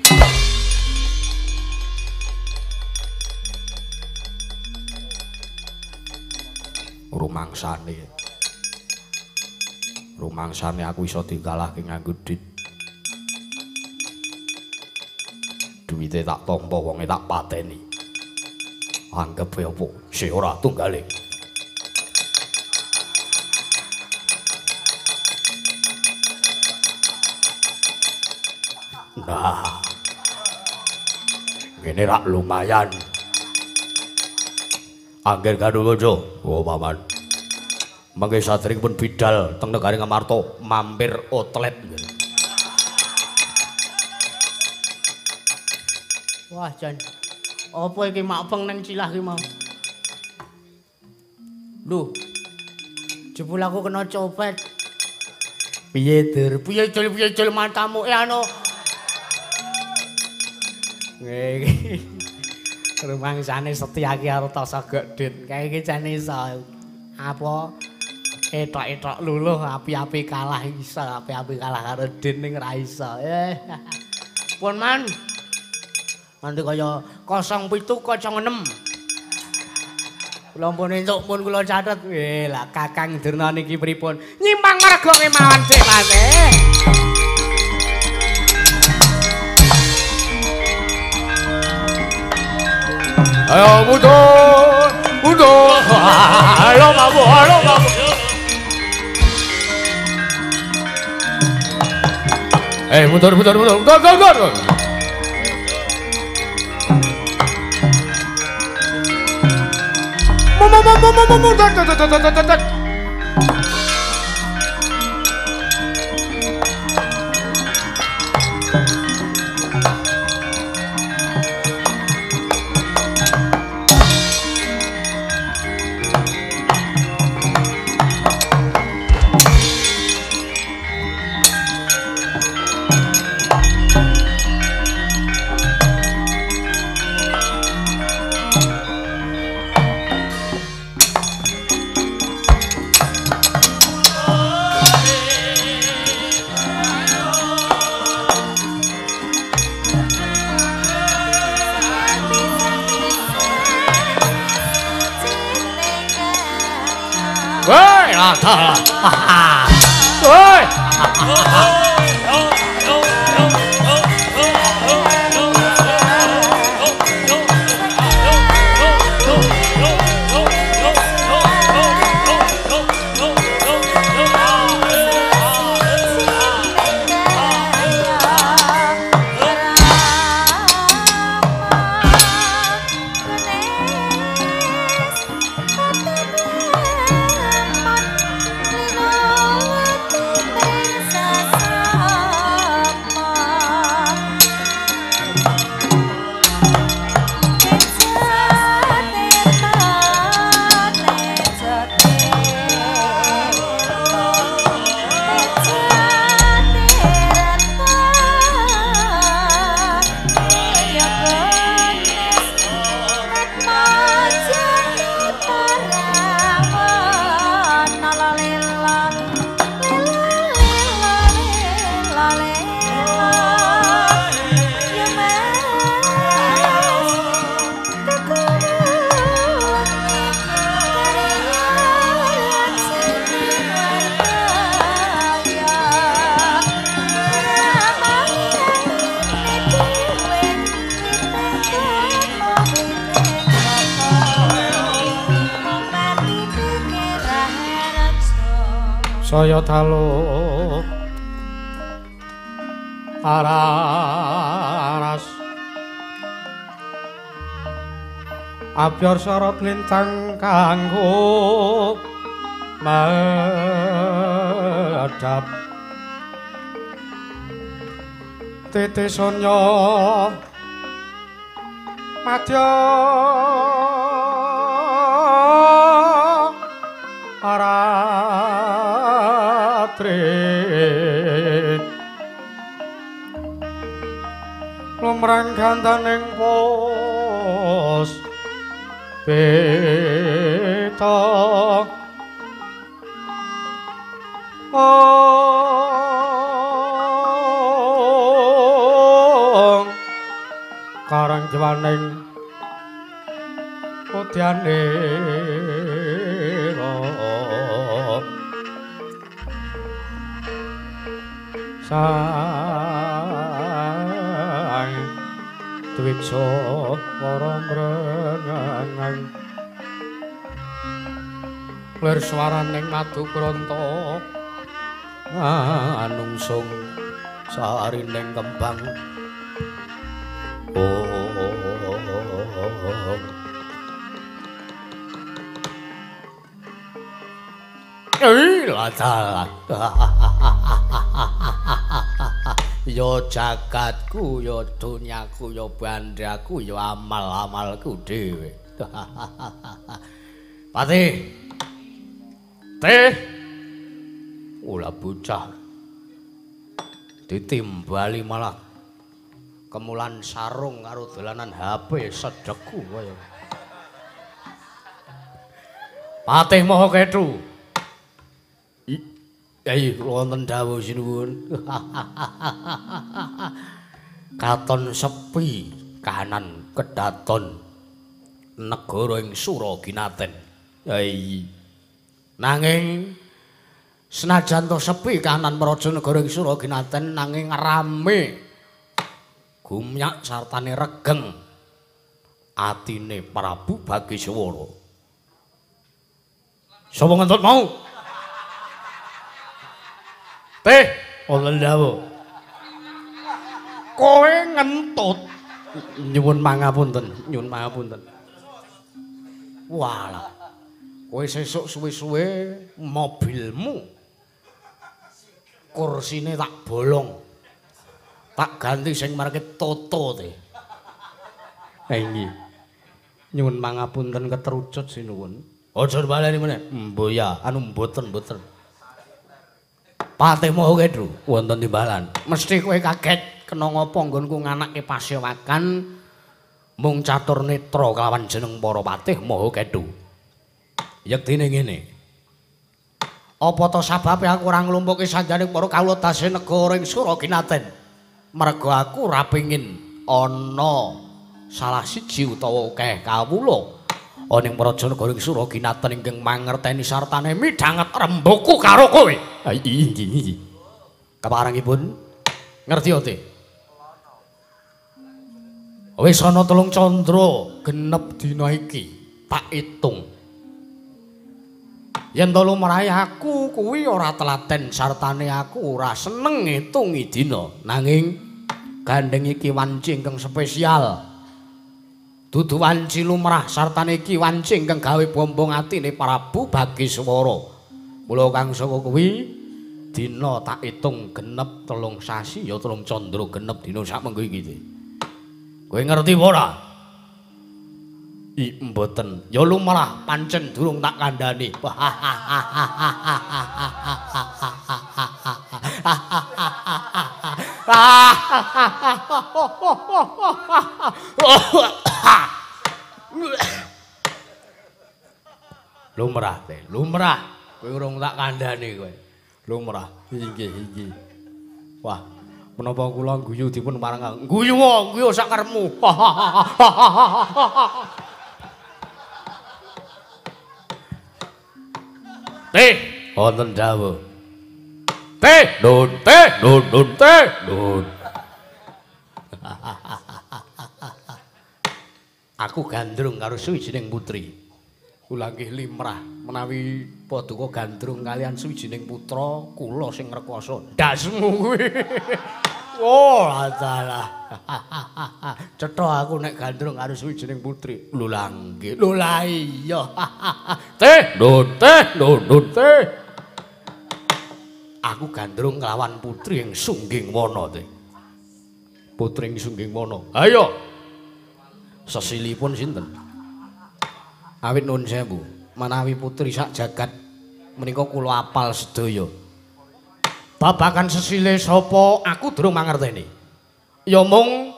Rumangsane. Rumangsane aku iso dikalahke nganggo dit. Duwite tak tampa, wonge tak pateni. Anggepe apa? Si ora tunggale. Nah. Ngene rak lumayan. Angger Garuda, oh paman. Mangke sadèrèngipun bidal teng negari Ngamarta mampir outlet. Wah, jan. Apa iki makpeng nang cilah iki mau? Lho. Jebul aku kena copet. Piye, Dur? Piye jul piye jul matamu e anu. Nggih. Rumangsane Setyaki karo Tasagek Dit. Kae iki jan iso. Apa etok-etok luluh api-api kalah iso, api-api kalah karo Din ning ra iso. Pun man. Nanti kaya 0706. Kula pun entuk pun kula catet. Lah Kakang Durna niki pripun? Nyimpang marga kemawon Dik Mas. Ayo mundur, mundur. Ayo mabuk, ayo mabuk. Mundur, mundur, mundur, mundur, mundur, mundur. Mundur, Woi, lah. Woi. Saya dalu aras abyor sorot lintang kanggo madhap titi sunya madya lumrang gandaning pos peta ong karang jiwaning udyanira sang dwija para mrengang lir swaraning madu kronta anungsung sarining kembang. Yo jagatku, yo dunyaku, yo bandaku, yo amal-amalku dhewe. Pati. Teh. Ula bocah. Ditimbali malah kemulan sarung karo dolanan HP sedeku kaya. Patih Maha Kethu. Ayo wonten dawuh sinuwun. Katon sepi kahanan kedaton negara ing Suraginaten. Ayi. Nanging senajan to sepi kahanan praja negara ing Suraginaten nanging rame gumyak sartane regeng atine Prabu Bagiswara. Sapa ngentut mau? Teh, wonten dawuh. Kowe ngentut. Nyuwun pangapunten, nyuwun pangapunten. Walah. Kowe sesuk suwe-suwe mobilmu kursine tak bolong. Tak ganti sing merek Toto teh. Ha nggih. Nyuwun pangapunten ketrucut sinuwun. Aja baleni meneh. Mboh ya, anu mboten-mboten. Patih Maha Kethu wonten timbalan. Mesti kowe kaget kena ngapa nggonku nganake pasewakan mung catur netra kelawan jeneng para patih Maha Kethu. Yektine ngene. Apa ta sababe aku ora nglumpuke sanjane para kawula dase negara ing Suraginaten? Merga aku ora pengin ana salah siji utawa akeh kawula Ana ing praja negara ing Suraginaten ingkang mangerteni sartane midhanget rembugku karo kowe. Ha inggih. Keparengipun ngerti ate? Wis ana 3 candra genep dina iki tak itung. Yen to lumrahe aku kuwi ora telaten sartane aku ora seneng ngitungi dina. Nanging gandeng iki wanci ingkang spesial. Dudu wanci lumrah sartane iki wanci ingkang gawe bombong atine Prabu Bagiswara. Mula kang saka kuwi dina tak itung genep 3 sasi ya 3 candra genep dina sak mengko iki. Kowe ngerti apa ora? I mboten. Ya lumrah pancen durung tak kandhani. Lumrah te, lumrah. Kowe urung tak kandhani kowe. Lumrah. Inggih, inggih. Wah, menapa kula guyu dipun marang guyu guyu sak karepmu. Teh, wonten dawuh. Teh, nun, teh, nun, nun, teh, nun. Aku gandrung karo suwijining putri. Kula nggih limrah menawi paduka gandrung kalian suwijining putra kula sing ngrekoso. Ndasmu kuwi. Oh, dalah. Cetha aku nek gandrung karo suwijining putri. Lho lah nggih. Lho lah iya. Teh, nun, teh, nun, nun, teh. Aku gandrung nglawan putri ing Sungging Wana, teh. Putri ing Sungging Wana. Ayo. Sesilipun sinten? Awit nuwun sewu, menawi putri sak jagat menika kula apal sedaya. Babagan sesile sapa aku durung mangerteni. Ya mung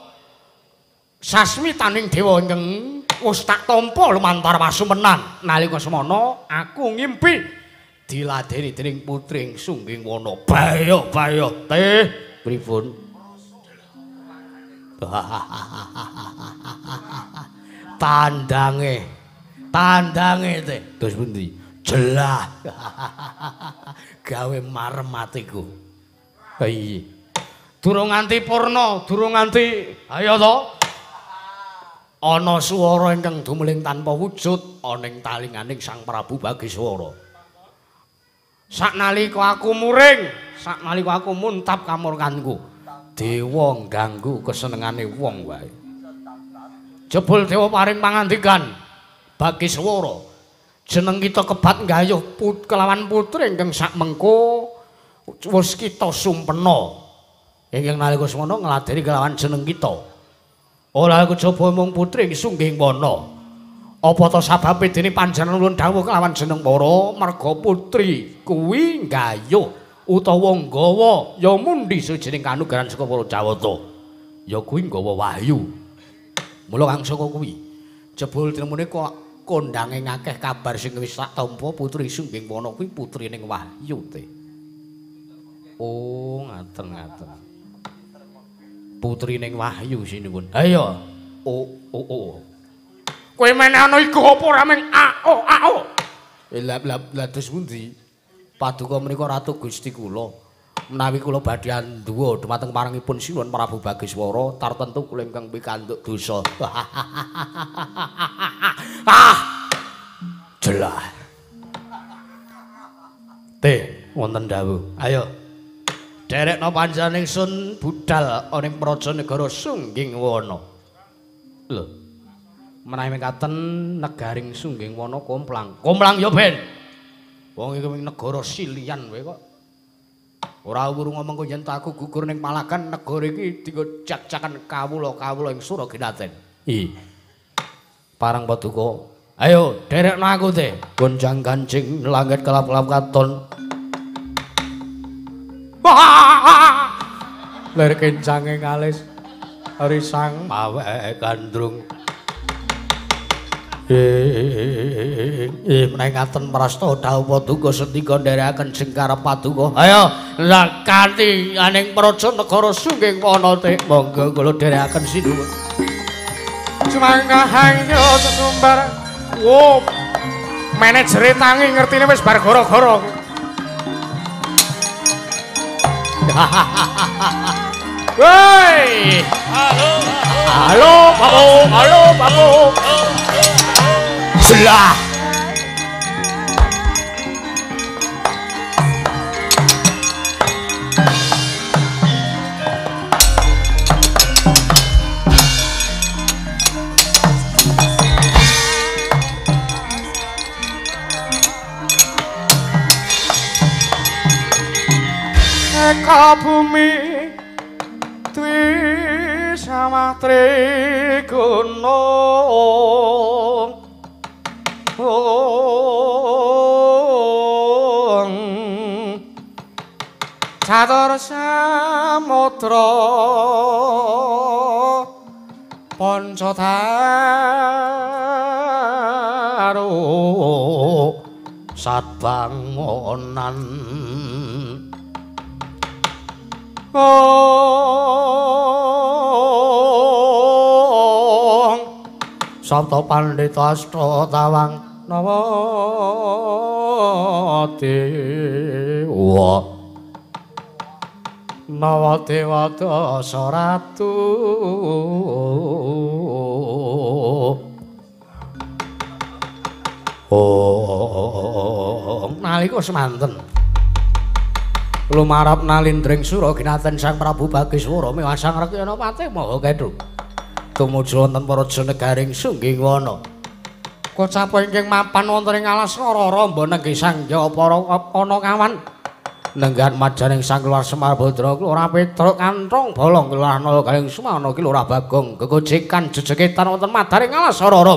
sasmitaning dewa ingkang wis tak tampa lumantar wasumenan. Nalika semana aku ngimpi diladeni dening putri ing Sungging Wana. Bayo bayo teh pripun? Tandange, tandange teh. Terus pundi? Jelah. Gawe marem atiku. Iya. Durung nganti purna, durung nganti. Ayo to. Ana swara ingkang dumeling tanpa wujud ana ing talinganing Sang Prabu Bagiswara. Saknalika aku muring, saknalika aku muntap kamurkanku, dewa ngganggu kesenengane wong wae. Jebul dewa paring pangandikan Bagiswara, jeneng kita kebat nggayuh kelawan putri ingkang sakmengko wis kita sumpena. Ingkang nalika semana ngladeni kelawan jeneng kita. Ora kejaba mung putri ing Sungging Wana. Apa ta sababe dene panjenengan ulun dawuh kelawan jeneng para merga putri kuwi nggayuh utawa nggawa ya mundi sujining kanugrahan saka para Jawata. Ya kuwi nggawa wahyu. Mula kang saka kuwi jebul tinemune kok kondange ngakeh kabar sing wis tak tampa putri Sungging Wana kuwi putrine Wahyu te. Oh, ngaten-ngaten. Putrine Wahyu sinuwun. Ayo. O o o. Kowe meneh ana iku apa ora meng a o a o. Lah lah lah terus pundi? Paduka menika Ratu Gusti kula. Menawi kula badhe anduwa dumateng parangipun Sinuwun Prabu Bagiswara tartentu kula ingkang pikantuk dosa. Ah! Jelah. Teh wonten dawuh. Ayo. Derekno panjenengan ingsun budal ana ing praja negara Sungging Wana. Lho. Menawi mekaten negaring Sungging Wana komplang. Komplang ya ben. Wong iki negara silian wae kok. Ora wuru ngomong kok yen aku gugur ning palagan negara iki dienggo jak-jakan kawula-kawula ing Suraginaten. Ih. Parang paduka. Ayo derekno aku teh. Gonjang ganjing langit kelap-kelap katon. Lir kencange ngalis risang mawek gandrung. Menawi ngaten prasta dawuh paduka sendika nderekaken jengkar paduka. Ayo lakati aning praja negara Sungging Wana teh. Monggo kula nderekaken sinuwun. Sumangga hangyo sesumbar Wo. Manajere tangi ngertine wis bar gara-gara. Woi. Halo. Halo, Babu. Halo, Babu. Selah. Eka bumi dwi samah trigunung catur samudra panca daru satbangonan. Sabta Pandita Asta Tawang Nawa Dewa Nawa Dewa Dasa Ratu. Oh, nalika semanten lumarap nalindring sura ginaten Sang Prabu Bagiswara miwah Sang Rekyana Patih Maha Kendru tumuju wonten praja negaring Sunggingwana. Kocapa ingkang mapan wonten ing alas Rara nenggih Sang Hyang para ana kawan nenggahan majaning Sang Kelurahan Semar Badra Kelurahan Petruk Kanthong Bolong Kelurahan Nala Galing Sumana Kelurahan Bagong gegojekan jejegetan wonten madaring alas Rara.